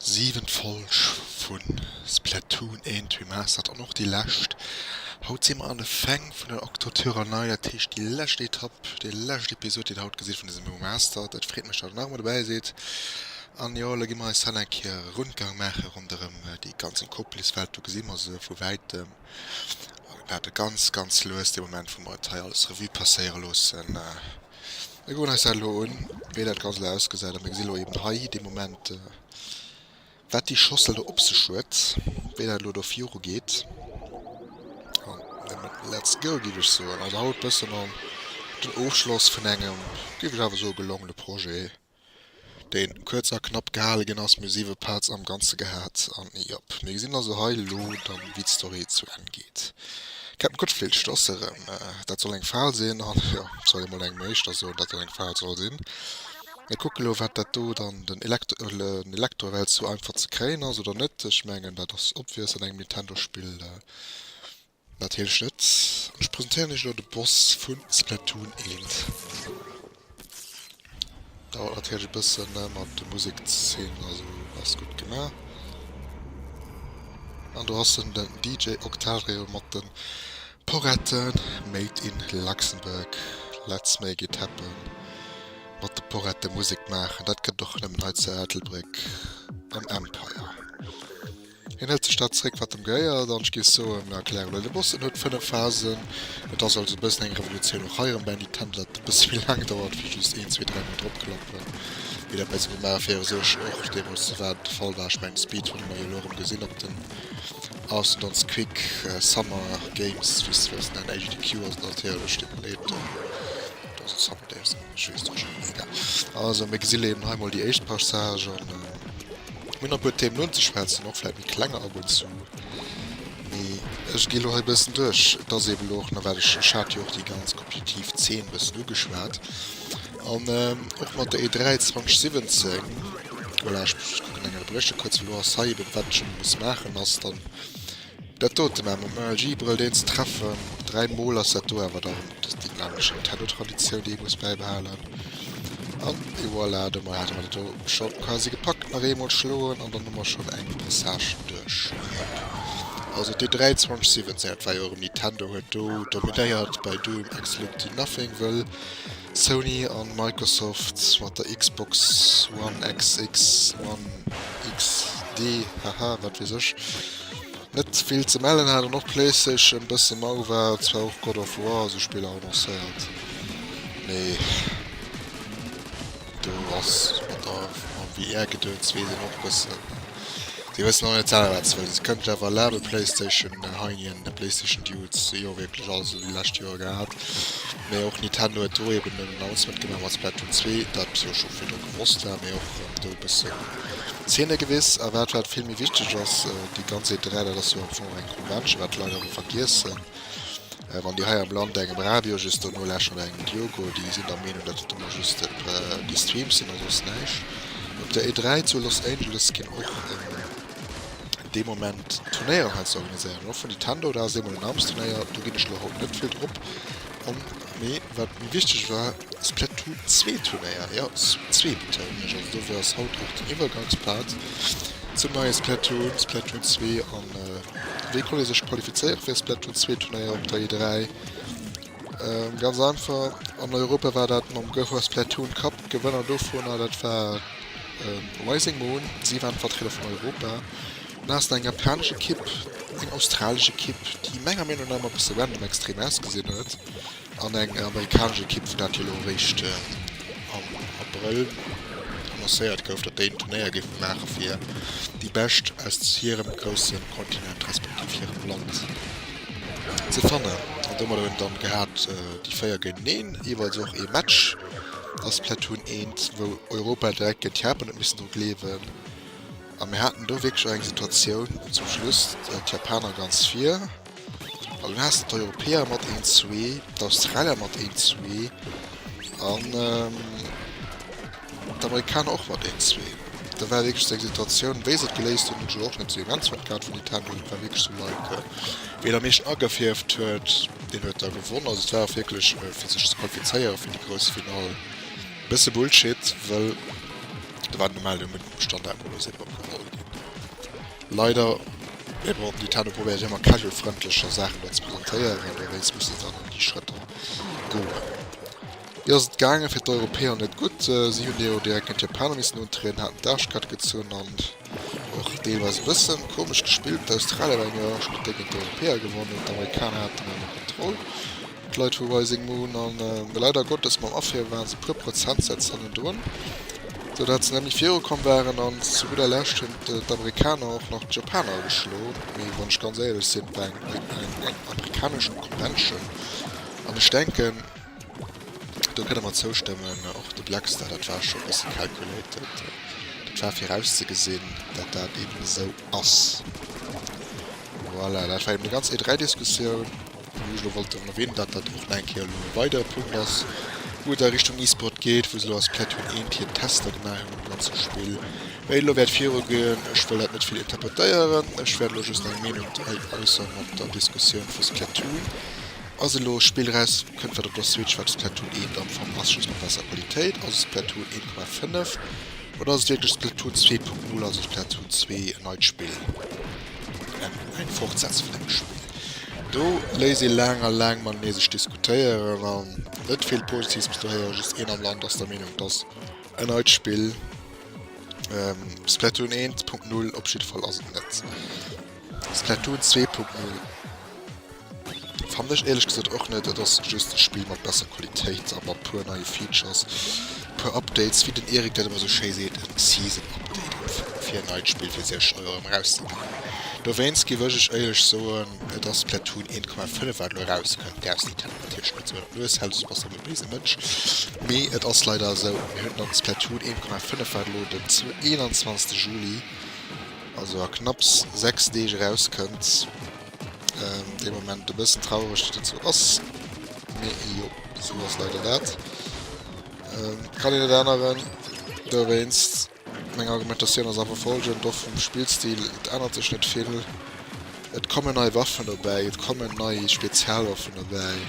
Siwent Folg vu Splatoon 1 Remastered an och déi lescht. Haut si mer an de Fäng vun der Octotyrannei, dat heescht déi lescht Etapp, déi lescht Episod déi der haut gesitt vun dësem Remastered. Et freet mech dat der nach emol dobäi sidd. An jo, elo gi mer eis dann eng Kéier e Rundgang maache ronderëm déi ganz Inkopolis-Welt. Do gesi mer se vu wäitem. A mir waarde ganz, ganz lues dee Moment wou mer et hei alles Revue passéiere loossen. Mir kucken eis dat elo un, wéi dat Ganzt elo ausgesäit. A mir gesi elo eben hei dee Moment, wat déi Schossel do op sech huet, wéi dat elo do viru geet. An nëmmen let's go, géif ech soen. Also haut bëssen an den Ofschloss vun engem, géif ech awer soen, gelongene Projet. deen kuerz a knapp gehale ginn ass, mir hu 7 Parts am ganze gehat an jop, mir gesinn also hei elo dann wéi d'Story zu Enn geet. Captain Kuttflitsch, do ass se erëm, dat soll eng Fal sinn an jo, soll ee mol engem éischter soen dat dat eng Fal soll sinn. Mir kucke lo wat dat do dann den Elektro well sou einfach ze kréien ass oder net, ech mengen dat ass obvious an engem Nintendo Spill. Natierlech net. An ech presentéieren iech elo de Boss vu Splatoon 1. Dauert natierlech e bëssen, ne, mat de Musekszeen a sou ass gutt gemaach. An do ass en, den DJ Octavio mat de Porretten, made in Luxembourg, let's make it happen. Mat de Porrette Musek maachen, dat gëtt och nëmmen hei zu Ettelbréck am Empire. Hien hëlt sech dat zréck, wat em gehéiert, an ech géif soen, mir erklären elo de Boss. En huet 5 Phasen. Et ass also e bëssen eng Revolutioun och hei erëm bei Nintendo, dat e bësse méi laang dauert wéi just een, zwee, dräi mol dropklappen, wéi dat bei Super Mario 64 och deemools war de Fall war. Ech mengen, de Speedrun hu mer jo elo erëm gesinn op den Awesome Dance Quick Summer Games, wéi se wëlls nennen, AGDQ ass et natierlech, deet mer leed, do ass et Summer Games, ech weess et och net, egal. Also mir gesi eben hei mol déi éischt Passage an. Mir hunn nach e puer Themen unzeschwätzen, och vläit méi klenger ab und zu. Mee ech gi lo hei e bëssen duerch. Et ass eeben elo och nach, wat ech, ech hat jo och déi ganz kompetitiv Zeen e bëssen ugeschwat. An och mat der E3 2017, voilà, ech kucken eng ënnerbréche kuerz, well elo ass hei eeben, wat ech elo muss maachen, ass dann, Dat dote mam MLG-Brëll, deen ze treffen, 3 mol ass dat do awer dann déi nämlech Nintendo-Traditioun, déi ee muss bäibehalen. An et voilà, domat hate mer dat do scho quasi gepackt. Nach eemol schloen an dann hu mer schonn eng Passage duerch. Also d'E3 2017, dat war jo erëm Nintendo huet do dominéiert bei Doom Absolutely Nothing, wëll Sony an Microsoft mat der Xbox One X, X, One XD, haha, wat weess ech, net vill ze mellen hat an och Playstation bësse mau war, zwar och God of War esou Spiller annoncéiert, mee do ass mat der mam VR-Gedöns weess een och bëssen, déi wëssen och net selwer wat se wëllen. Se kënnen sech awer erlabe Playstation Heinien, Playstation Dudes hu jo wierklech alles elo déi lescht Joer gehat. Mee och Nintendo huet do eben en Announcement gemaach mat Splatoon 2, dat jo scho virdru gewosst war, mee och do e bëssen Zeene gewiss. A wat wat vill méi wichteg ass, déi ganz E3, dat ass jo am Fong och eng Convention, wat d'Leit awer vergiessen, wann déi hei am Land engem Rabio just dono läschen oder engem Diogo, déi sinn der Meenung, datt et ëmmer just déi Streams sinn a soss näischt. Op der E3 zu Los Angeles ginn och dee Moment Turnéieren hei ze organiséieren, och vun Nintendo. Dat ass eemol en Arms-Turnéier, do ginn ech elo haut net vill drop an. Mee wat méi wichteg war, Splatoon 2 Turnéier, jo, 2 betounen ech, also dofir ass haut och den Iwwergangspart zum neie Splatoon, Splatoon 2. An wéi konnt ee sech qualifizéiere fir e Splatoon 2 Turnéier op der E3? Ganz einfach, an Europa war dat mam Go for Splatoon Cup. D'Gewënner dovunner, dat war Rising Moon, si waren d'Vertrieder vun Europa. Dann has de eng japanesch Ekipp, eng australesch Ekipp, déi menger Meenung no ëmmer e bësse random extrem ausgesinn huet, an eng amerikanesch Ekipp, vun dat jo elo eréischt am Abrëll annoncéiert gouf, datt déi en Turnéier géife maache fir déi Bescht aus hirem grousse Kontinent respektiv hirem Land ze fannen. An domadder hunn dann gehat déi 4 géint een, jeeweils och ee Match a Splatoon 1, wou Europa direkt géint Japan huet missen dru gleewen. A mir haten do wierklech och eng Situatioun zum Schluss, d'Japaner ganz vir, an dunn has de d'Europäer mat een, zwee, d'Australier mat een, zwee an d'Amerikaner och mat een, zwee. Da war wierklech esou eng Situatioun, wéi se et geléist hunn, hunn ech elo och net esou immens fonnt gehat vun Nintendo. Et war wierklech esou like, wien am meeschten agefierft huet, deen huet da gewonn. Also et war och wierklech fir sech ze qualifizéiere fir déi grouss Finall e bësse Bullshit, wëll do war normal de Standardmodus eben och geholl ginn. Leider, mee bon, Nintendo probéiert jo ëmmer casual-frëndlecher Saachen do ze presentéieren, dowéinst musse se dann an déi Schrëtter goen. Wéi ass et gaangen? Fir d'Europäer net gutt. Si hunn jo direkt géint d'Japaner missen untrieden, haten d'Aarschkaart gezunn an och deelweis e bëssen komesch gespillt. D'Australier waren iwwerraschend, datt déi géint d'Europäer gewonnen hunn. D'Amerikaner haten ënner Kontroll, d'Leit vu Rising Moon. An leider Gottes mam Aféiere waren se e puer Prozentsätz hannendrun, sou dat se net méi virukomm waren. An zu gudder Lescht hunn d'Amerikaner och nach d'Japaner geschloen. Mee wann ech ganz éierlech sinn, war eng eng amerikanesch Convention an ech denken, Do kënne mer zoustëmmen. Och de Blackstar, dat war scho e bësse calculated. Dat war virauszegesinn, datt dat eeben esou ass. Voilà, dat war eeben déi ganz E3-Diskussioun, wou ech elo wollt drun erwänen, datt dat och nach eng Kéier elo e weidere Punkt ass, wou et a Richtung E-Sport geet, wou se elo a Splatoon 1 hir Tester gemaach hunn um ganze Spill. Wéi et elo wäert virugoen, ech wëll dat net vill interpretéieren, ech wäert elo just eng Meenung hei äusseren op der Diskussioun vu Splatoon. Ass elo e Spill raus kënnt wat op der Switch wat Splatoon 1 am Fong ass just mat besser Qualitéit? Ass et Splatoon 1,5 oder ass et wierklech Splatoon 2.0, also Splatoon 2 en neit Spill, eng Fortsetzung vun engem Spill? Do léisst ee laang a laang matenee sech diskutéieren an net vill Positives muss do héieren. Just een am Land ass der Meenung dass en neit Spill Splatoon 1.0 op jidde Fall ass et net. Splatoon 2.0 fannen ech éierlech gesot och net, et ass just e Spill mat besser Qualitéit a mat puer neie Features, puer Updates, wéi den Eric dat ëmmer sou schéi seet, en Season Update am Fong fir en neit Spill fir sech erëm erauszebréngen. Dowéinst géif ech iech éierlech soen, et ass Splatoon 1,5 wat elo erauskënnt, däerfs Nintendo natierlech net soen, op d'Nues hält, soss bass de erëm e béise Mënsch, mee et ass leider esou, mir hunn dann Splatoon 1,5 wat elo den 21 Juli, also a knapps 6 Deeg erauskënnt. Dee Moment e bëssen traureg, datt et sou ass, mee jo, sou ass leider dat. Kann een net änneren. Dowéinst, meng Argumentatioun ass einfach folgend, och vum Spillstil, et ännert sech net vill. Et kommen nei Waffen dobäi, et kommen nei Spezialwaffen dobäi.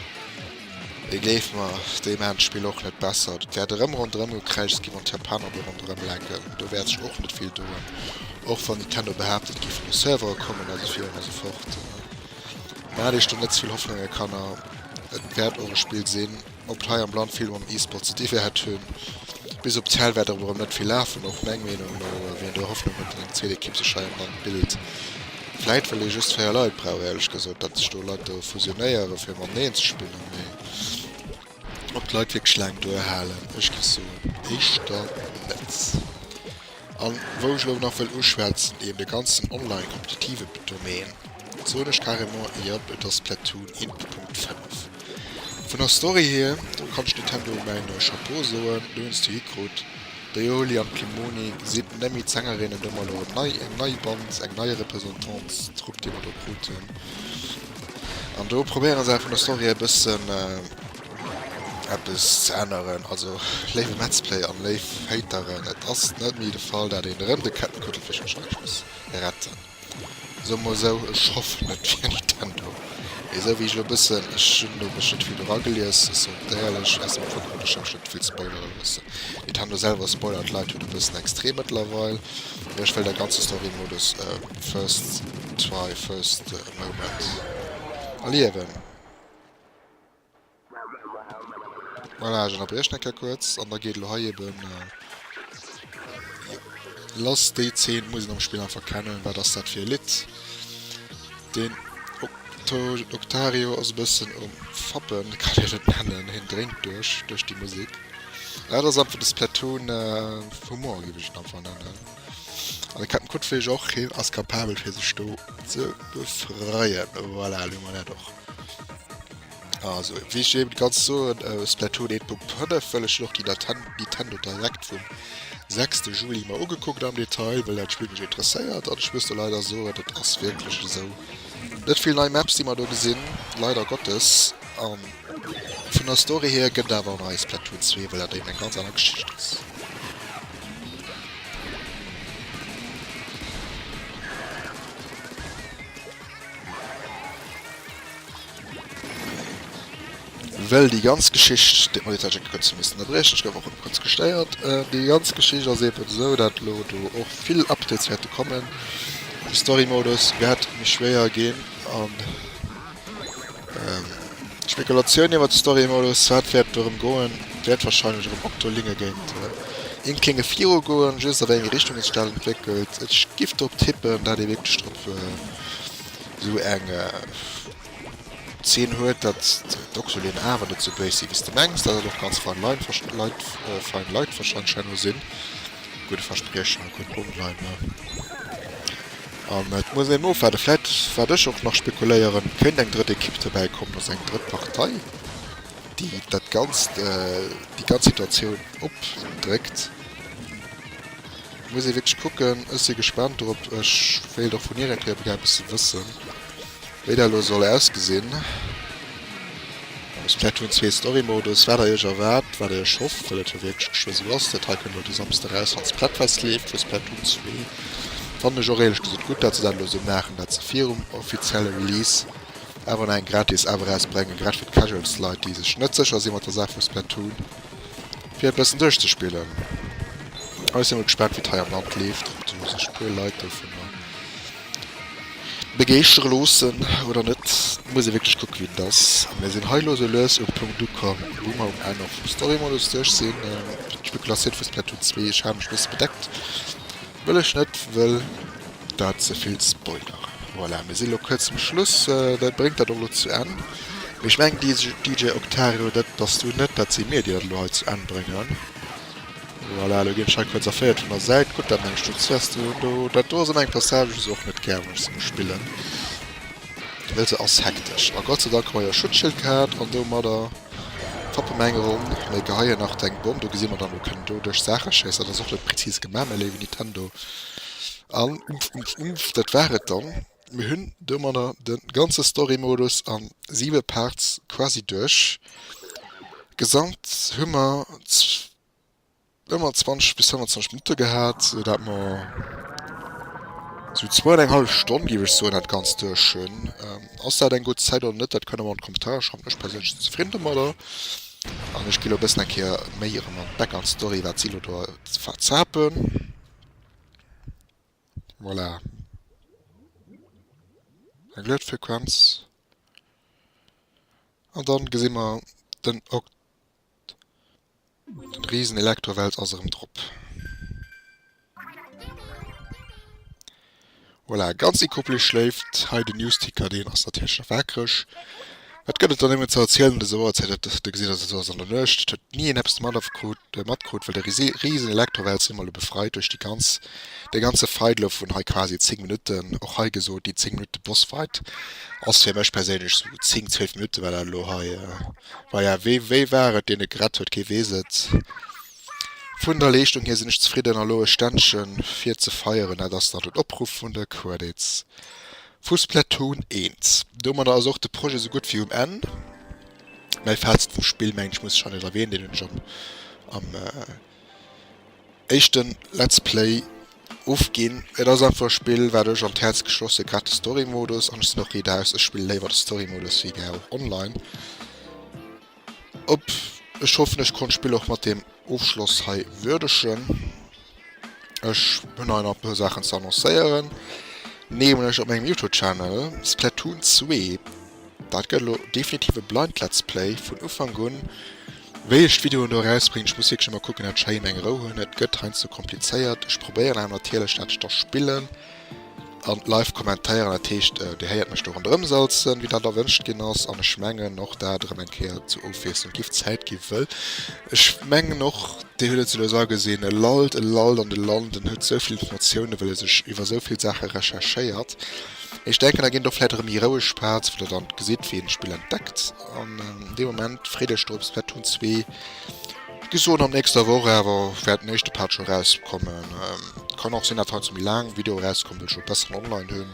Mee gleef mer, déi maachen d'Spill och net besser. Et wäert erëm ronderëm gekräischt ginn, wann d'Japaner do ronderëm lecken. Do wäert sech och net vill doen, och wann Nintendo behaapt, et géifen do Servere kommen a sou virun a sou fort. Maacht iech do net ze vill Hoffnunge, Kanner. Et wäert och e Spill sinn, ob et hei am Land vill mam E-Sport ze di wäert hunn. Bis op d'Hell wäert awer erëm net vill lafen, och meng Meenung no. Wien do Hoffnung huet, datt eng zweet Ekipp sech hei am Land bilt, vläit well ee just 4 Leit brauch, éierlech gesot, datt sech do Leit do fusionéiere fir mateneen ze spillen. Mee ob d'Leit wierklech laang duerhalen, ech géif soen, éischter net. An wou ech elo nach wëll uschwätzen, eben de ganzen online-kompetitive Domaine, soen ech carrément, jop, et ass Splatoon 1.5. Vun der Story hier, do kann ech Nintendo mäin Chapeau soen, do hunn se et hikrut. De Yoli an d'Kimoni sinn net méi d'Sängerinnen, do hu mer elo nei, eng nei Band, eng nei Representantstrupp, déi mer do kruten. An do probéieren se vun der Story e bëssen eppes ze änneren. Also léiwe Metzplay an léif Hateren, et ass net méi de Fall, dat een erëm de Kettenkuttelfisch wahrscheinlech muss retten. Soe mol esou, ech hoffen et fir Nintendo. Mee esou wéi ech elo bëssen, ech hunn elo mech net vill dora gelies, ech soen et éierlech, aus dem Grond wollt ech mech net vill spoilere loossen. Nintendo selwer spoilert d'Leit jo e bëssen extrem mëttlerweil. Mee ech wëll de ganze Story-Modus first try, first moment erliewen. Voilà, ech ënnerbriechen eng Kéier kuerz an da geet elo hei eben lass. Déi Zeen muss een am Spill einfach kennen. Wat ass dat fir e Lidd? Den Octario ass e bëssen um Fappen, kann een et nennen. Hien dréint duerch, duerch déi Musek. Dat ass einfach de Splatoon Humor, géif ech et einfach nennen. An de Captain Kuttfisch och, hien ass capabel fir sech do ze befreien. Voilà, elo hu mer dat och. Also, wéi ech eben ganz soen, Splatoon 1.5, well ech hunn och déi Nintendo Direct vum 6 Juli mer ugekuckt am Detail, well dat Spill mech interesséiert an ech muss do leider soen, et ass wierklech esou, net vill nei Maps déi mer do gesinn, leider Gottes, an vun der Story hier gëtt et awer och nach ee Splatoon 2, well dat eben eng ganz aner Geschicht ass. Well déi ganz Geschicht, déi mer jetzt kuerz mussen ënnerbriechen, ech gouf och kuerz gestéiert, déi ganz Geschicht ass eben esou, dat elo do och vill Updates wäerte kommen. Story-Modus wäert méi schwéier ginn an Spekulatioun iwwer de Story-Modus, wat wäert dorëm goen, wäert wahrscheinlech erëm Octolinge géint Inklinge viru goen, just a wéi eng Richtung et sech dat entwéckelt. Ech giff drop tippen, dat ee wierklech drop esou eng Zeen huet, dat d'Octolinge awer net sou béis sinn, wéi s de mengs, dat et och ganz fein Leit, fein Leit wahrscheinlech herno sinn. Gudde Verspriechen a gutt Online, ne? An et muss een ofwaarden. Vläit, wat ech och nach spekuléieren, kéint eng drëtt Ekipp dobäi kommen, also eng drëtt Partei, déi dat Ganzt, déi ganz Situatioun opdréckt. Muss ee wierklech kucken. Ech si gespaant drop. Ech wéilt och vun hir eng Kéier gär e bësse wëssen, wéi dat elo soll ausgesinn. Splatoon 2 Story Modus, wat der iech erwaart, wat der iech hofft, well et jo wierklech geschwë sou ass. Dat hei kënnt elo de Samsde eraus, wann Splatfest leeft vu Splatoon 2. Fannen ech och éierlech gesot gutt, dat se dat elo sou maachen, dat se virum offizielle Release awer nach eng gratis App erausbrengen, grad fir d'Casuals Leit, déi sech net sécher si mat der Saach vu Splatoon, fir et bëssen duerchzespillen. Ech sinn mol gespaant, wéi et hei am Land leeft, ob do sech puer Leit dovunner Begeeschtere loossen oder net, muss ee wierklech kucken wéi et ass. Mir sinn hei elo sou lues um Punkt ukomm wou mer um Enn och vum Storymodus duerch sinn. D'Spekulatioun vu Splatoon 2, ech hale mech bësse bedeckt, wëll ech net wëll dat ze vill spoileren. Voilà, mir sinn elo kuerz zum Schluss, dat bréngt dat och elo zu Enn. Mee ech mengen DJ Octario, dat bass du net, dat si mir déi dat elo hei zu Enn bréngen. Voilà, elo ginn ech hei kuerz erféiert vun der Säit. Gutt, dat mengen ech, do wäers du do. Dat do ass ëmmer eng Passage, wou ech se och net gär, wann ech se muss spillen, well se ass hektesch. A Gott sei Dank hu mer jo e Schutzschild gehat an domadder fappe mer eng Ronn. Mir geheien nach eng Bomm, do gesi mer dann, do kënnen do duerch Saache schéissen. Dat ass och net prezis gemaach, mäi léiwen Nintendo. An umf, umf, umf, dat war et dann. Mir hunn domadder de ganze Story-Modus a 7 Parts quasi duerch. Gesamt hu mer ëmmer 20 bis 25 Minutte gehat, sou dat mer sou zwou an eng hallef Stonn, géif ech soen, dat Ganzt duerch hunn. Ass dat eng gutt Zäit oder net, dat kënnt der mer an d'Kommentarer schreiwen. Ech perséinlech sinn zefridden domadder an ech gi lo e bëssen eng Kéier méi erëm an d'Back an d'Story, wat si lo do verzapen. Voilà. Eng Luedfrequenz. An dann gesi mer den Okt den riesen Elektrowelt ass erëm drop. Voilà, ganz ikoplisch schléift hei den Newsticker, deen ass natierlech nach waakreg. Wat gëtt et dann nëmmen ze erzielen dëser Auerzäit? Dat de gesinn ass, et ass an der Nuecht, et huet ni een eppes domadder krut, matkrut, well de riesen Elektrowälz si mer elo befreit duerch déi ganz, dee ganze Fight elo vun hei quasi 10 Minutten. Och hei gesot, déi 10 Minutte Bossfight ass fir mech perséinlech sou 10, 12 Minutte war dat elo hei. War ja, wéi, wéi war et, deen e gerett huet, kee weess et. Vun der Leeschtung hier sinn ech zefridden a lo e Ständchen fir ze feieren, dat ass dann den Opruff vun de Credits. Vu Splatoon 1. Domadder ass och de Projet sou gutt wéi um Enn. Mäi Fazit vum Spill, mengen ech, muss ech hei net erwähnen, deen hunn ech am am éischten Let's Play ofginn. Et ass einfach e Spill, wat ech an d'Häerz geschloss hunn, grad de Story-Modus, an ech sinn och riit aus, ech spille léiwer de Story-Modus wéi gär och online. Op ech hoffen, ech konnt d'Spill och mat deem Ofschloss hei würdegen. Ech hunn hei nach e puer Saachen ze annoncéieren, nämlech op mengem Youtube Channel Splatoon 2. Dat gëtt elo definitiv e Blind Let's Play vun Ufank un. Wéi ech d'Videoen do erausbréngen, ech muss wierklech ëmmer kucken, dat ech hei meng Rou hunn. Et gëtt heiansdo komplizéiert. Ech probéieren awer natierlech, dat ech da spillen an live kommentéieren. Dat heescht, Dir héiert mech do ronderëm salzen, wéi dat erwënscht ginn ass. An ech mengen och dat erëm eng Kéier zur Ofwiesslung giff Zäit gi wëll ech mengen och, Dir hutt et sou lues agesinn, e lallt, e lallt an de Land, en huet sou vill Informatiounen, well e sech iwwer sou vill Saache recherchéiert. Mee ech denken, da ginn et och vläicht erëm méi roueg Parts, wou Der dann gesitt, wéi een d'Spill entdeckt. An dee Moment freet Iech drop, Splatoon 2 Ech soen an nächster Woch awer wäert den éischte Part scho rauskommen. Kann och sinn dat heiansdo méi laang Video erauskommt, well ech e bessen online hunn.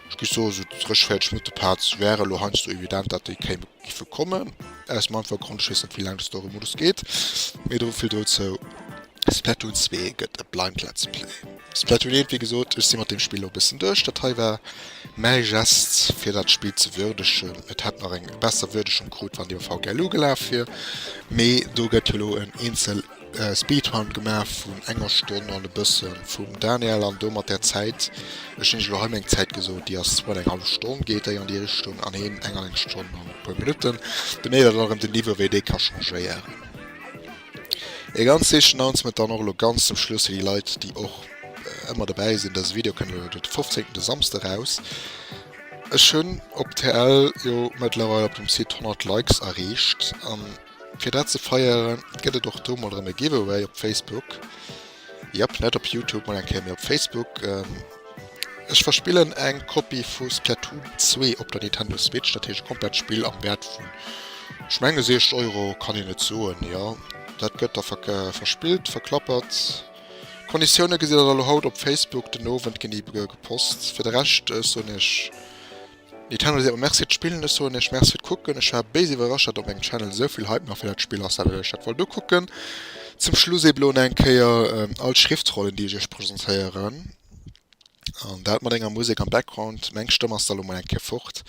Ech géif soen sou 30, 40 Minutte Parts wäre lo heiansdo evident dat déi kéim giffe kommen. Aus dem einfache Grond ech weess net wéi laang de Story Modus geet. Mee do vill dozou. Splatoon 2 gëtt e Blind Let's Play. Splatoon 1, wéi gesot, ech si mat deem Spill elo e bëssen duerch. Dat hei war mäi Gest, fir dat Spill ze würdegen. Et hätt nach eng besser Würdegung krut, wann déi op VGL ugelaf wier, mee do gëtt jo elo en eenzel. Speedrun gemaach vun enger Stonn an e bëssen vum Daniel an do mat där Zäit, ech hunn iech elo hei meng Zäit gesot, déi ass zwou an eng hallef Stonn geet déi an déi Richtung an heen eng an eng Stonn an e puer Minutten. De méi dat erëm den Niveau wéi dee ka changéieren. E ganz wichtegen Announcement dann och elo ganz zum Schluss fir déi Leit déi och ëmmer dobäi sinn, dëse Video kënnt elo de 15. de Samsde raus. Ech hunn op TL jo mëttlerweil op dem Site 100 Likes erreecht an Fir dat ze feieren gëtt et och do mol erëm e Giveaway op Facebook. Jep, net op Youtube mol eng Kéier, mee op Facebook. Ech verspillen eng Kopie vu Splatoon 2 op der Nintendo Switch, dat heescht e komplett Spill am Wäert vun, ech menge 60 Euro kann een et soen, jo. Dat gëtt da verspillt, verklappert. D'Konditioune gesitt der da lo haut op Facebook, den Owend ginn déi gepost. Fir de Rescht soen ech. Nintendo seet mer Merci fir d'Spillen, ech soen iech Merci fir d'Kucken. Ech war béis iwwerrascht dat op mengem Channel esou vill Hype nach fir dat Spill ass, dat ech dat wollt ukucken. Zum Schluss eben elo nach eng Kéier all d'Schriftrollen déi ech iech presentéieren an dat mat enger Musek am Background. Meng Stëmm ass da lo mol eng Kéier fort.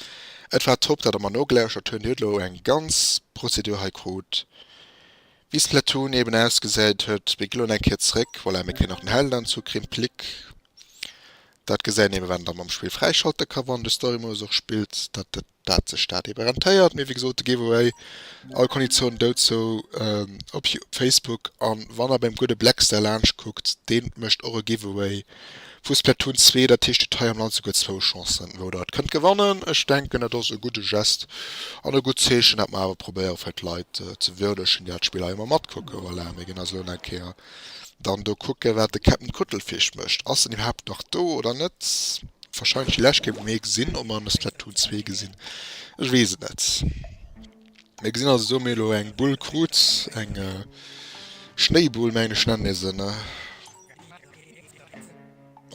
Et war top dat der mer nogelauschtert hunn. Dir hutt elo eng ganz Prozedur hei krut wéi Splatoon eben ausgesäit huet. Mir gi lo nach eng Kéier zréck, voilà mir kréien nach den Heldenanzug Rimplik. Dat gesäit een eben wann der mam Spill fräischalte ka wann de Story Modus och spillt, dat dat sech dat eben rentéiert. Mee wéi gesot de Giveaway, all Konditiounen dozou op Facebook an wann der beim gudde Blackstar laanscht kuckt, deen mécht och e Giveaway vu Splatoon 2, dat heescht hutt hei am Land souguer zwou Chancen wou der et kënnt gewannen. Ech denken dat ass e gudde Gest an e gutt Zeechen dat mer awer probéiere fir d'Leit ze würdegen déi dat Spill hei ëmmer matkucken. Voilà, mir ginn eis elo nach eng Kéier Dann do kucken wat de Captain Cuttlefish mécht. Ass en iwwerhaapt nach do oder net? Wahrscheinlech déi lescht Kéier wou mir hie gesinn, ob mer en a Splatoon 2 gesinn, ech weess et net. Mir gesinn also do mir elo eng Bull krut, eng Schnéibull mengen ech nennen ee se ne.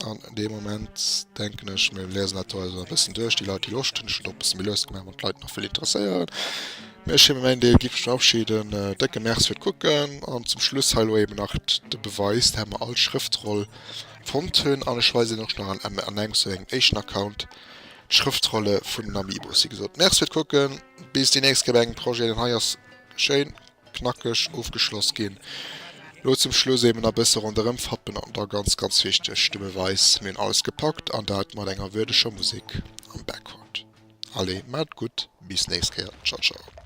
An dee Moment denken ech, mir liesen dat do also e bëssen duerch, déi Leit déi Loscht hunn. Ech hunn et och e bësse méi lues gemaach, wann d'Leit nach wëll interesséieren. Mee ech fir mäin Deel giff mech verabschieden. Décke Merci fir d'Kucken an zum Schluss hei elo eben nach de Beweis, dat mer all Schrëftroll fonnt hunn. An ech weisen och nach an an engem zu engem éischten Account d'Schrëftrolle vun den Amiibos. Wéi gesot, Merci fir d'Kucken, bis déi nächst Kéier bei engem Projet, deen hei ass schéin. Knackeg ofgeschloss ginn. Lo zum Schluss eben na bësse ronderëm fappen an da ganz ganz wichteg de Beweis, mir hunn alles gepackt an dat mat enger würdeger Musek am Background. Allez, maacht et gutt, bis nächst Kéier, ciao ciao.